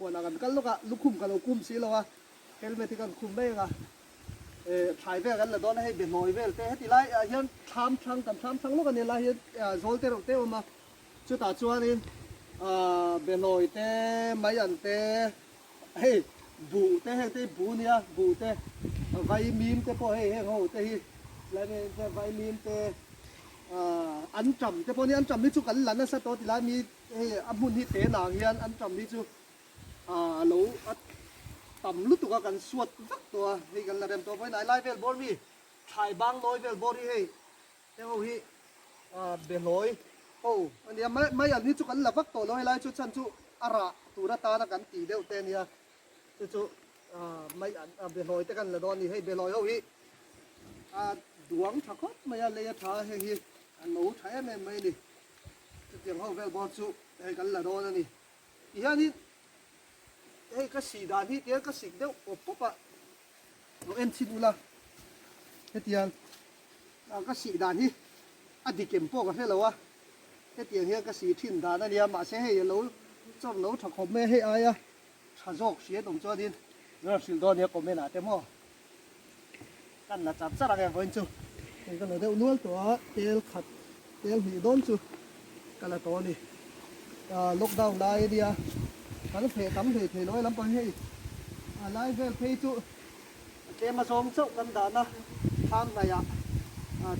Huanah kan kal lawk a, lukhum ka lo kum si lo a, helmet hi kan khum mai ang a, thlai vel kan la dawn a, hei behlawi vel te heti lai ah hian thlam thlang kan thlam thlang lawk a nia lai hian zawl te reuh te a awm a, chutah chuanin behlawi te mai an te hei buh te heng te hi buh a nia, buh te vaimim te pawh hei heng ho te hi lai vaimim te anṭam te pawh a nia, anṭam hi chu kan la nasa tawh ti lai mi. Hei a hmun hi te nang hian an ṭam hi chu a lo a tam lutuk a kan suat vak tawh a, hei kan la rem tawh vawiin lai vel bawr mi thlai bang nawi vel bawr hi hei heng ho hi behlawi ho a nia mai mai an hi chu kan la vak tawh lo helai chu chhan chu a rah tur atana kan tih deuh te a nia chu chu mai an behlawi te kan la dawn a ni hei behlawi ho hi a duang tha khawp mai a lei a tha a heng hi a no tha em em mai a ni. Chutiang ho vel bawr chu hei kan la dawn a ni. Tihianin hei ka sih dan hi tihian ka sik deuh pawp pawp a, lo en chhin ula hetiang ka sih dan hi a dik em pawh ka hre lo a, hetiang hian ka sih thin dan a nia mahse hei a lo chawr lo tha khawp mai a, hei aia tha zawk hriat awm chuanin rawn hrilh dawn nia comment ah te maw. Kan la char char ang e vawiin chu hei ka la deuh nual tawh a tel khat tel hnih dawn chu ka la tawh a ni lockdown lai a nia kan feh tam hlei thei lo e lampang hei a lai vel phei chu tlem a zawng chauh kan dahna thlam hnaihah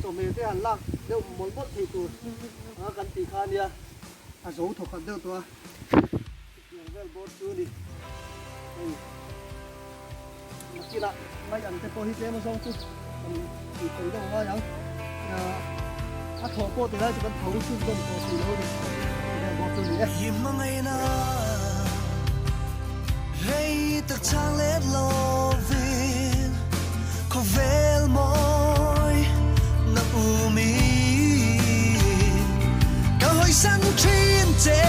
chawhmeh te han lak deuh mawlh mawlh thei tur anga kan tih kha a nia a zo thawkhat deuh tawh a. Tiang vel bawr chu a ni. Hei nakinah mai ang te pawh hi tlem azawng chu kan tih fel deuh ngai ang. A thawh pawh ti lai chu kan tho chhun zawm tawh tih lo a ni. Ti vel bawr chu a ni e. I hmangaihna rei tak chang let lovin khawvel mawi na umin ka hawisan thin che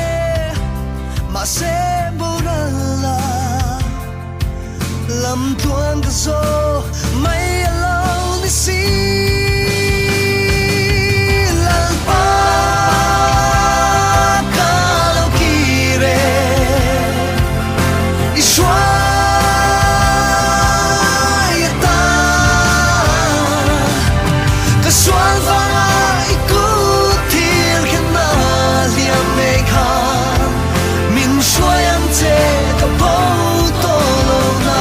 mahse boral la lam tuan ka zo mai a lo ni si Lalpa ka lo kir e i hruai atan ka sual vanga i kut thil khen na hliam nei kha min hruai ang che ka bo tawh lo na.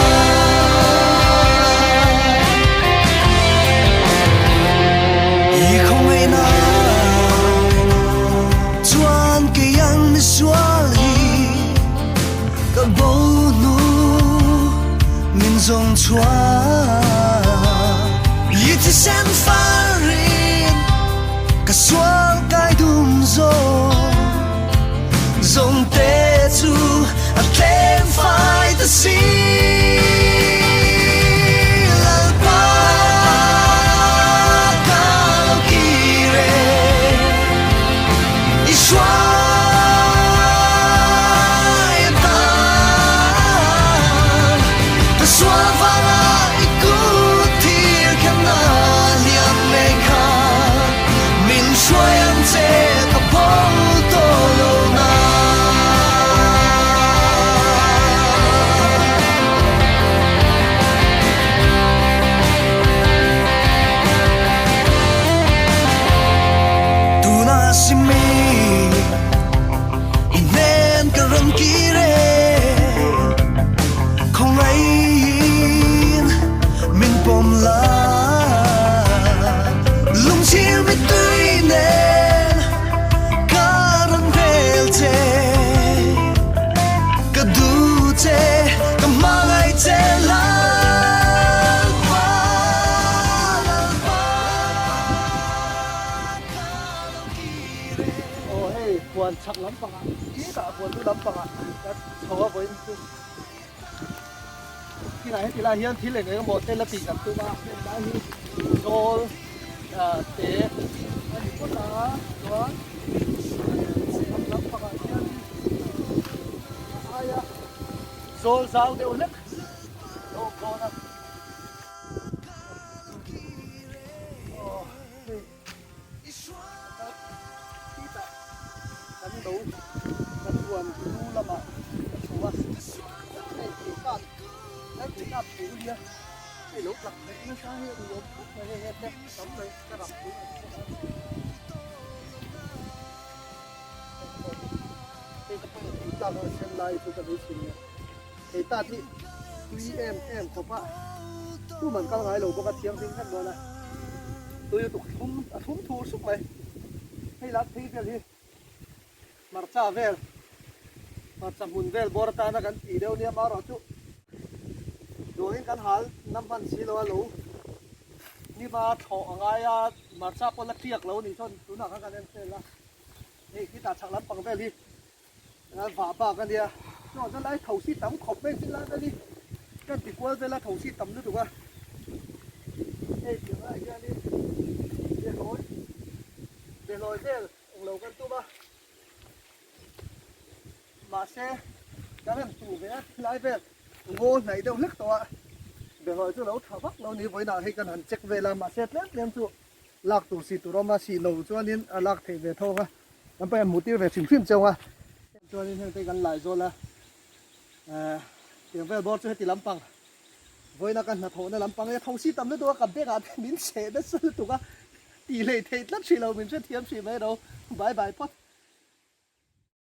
I khawngaihna chuan kei ang misual hi ka bo hnu min zawng chhuak. I thisen farin ka sual kai dum zawng zawng te chu a tlem fai ta si. Lalpa ka lo kir e i hruai atan ka sual vanga i kut thir khem na hliam nei kha min hruai ang che ka bo tawh lo na. Tuna si mi i hnen ka rawn kir e Khawngaihin min pawm la Lungchhir mittui nen ka rawn vel che Ka duh che ka hmangaih che Lalpa Lalpa ka lo kir e. Aw hei huan chhak lampangah titah huan lu lampangah ka chho a vawiin chu Kinah heti lai hian thil eng eng emaw te la tih kan tum a, heng lai hi zawl te a ni phawt a, chuan chhak lampangah hian a aia zawl zau deuh hlek a awm dawn a. Aw hei titah kan lo kan huan lu lamah a chho a. nia hei lo tlak theih nasa hi a uiawm khawp mai hei he tlek tam mai ka ram pui ang pawh a hei te pawh thei tlak a sen lai chu ka beisei nia thei tat hi tui em em khawp a tuman kal ngai lo bawk a thianghlim vek dawn a tui lutuk thlum a thlum thur sup mai hei lam phei vel hi Hmarcha vel, hmarcha hmun vel bawr atana kan tih deuh nia amaherawhchu duangin kan hal na hman si lo a lo nima thlawh a ngai a, hmarcha pawh la tiak lo nih chuan tunah khan kan en vel a, hei khitah chhak lampang vel hi Kan vah bak a nia, chuan chuan lai thosi tam khawp mai chu lai vel hi kan ti kual vel a thosi tam lutuk a, hei piah laiah hianin behlawi behlawi vel englo kan tum a, mahse kan han tuh ve a tilai vel ngaw hnaih deuh hlek tawh a, behlawi chu lo tha vak lo ni vawiinah hei kan han check vel a, mahse tlem tlem chu lak tur si tur awm a, sih lo chuanin a lak theih ve thawk a. Kan pawh hian hmuh tir ve hrim hrim cheu a, chuanin heng te kan lai zawl a, eh tiang vel bawr chu heti lampang vawiina ka hnathawhna lampang e tho si tam lutuk a ka bag ah te min cheh nasa lutuk a tih hlei theih tlat hrih lo min hrethiam hrih mai ro bye bye phawt.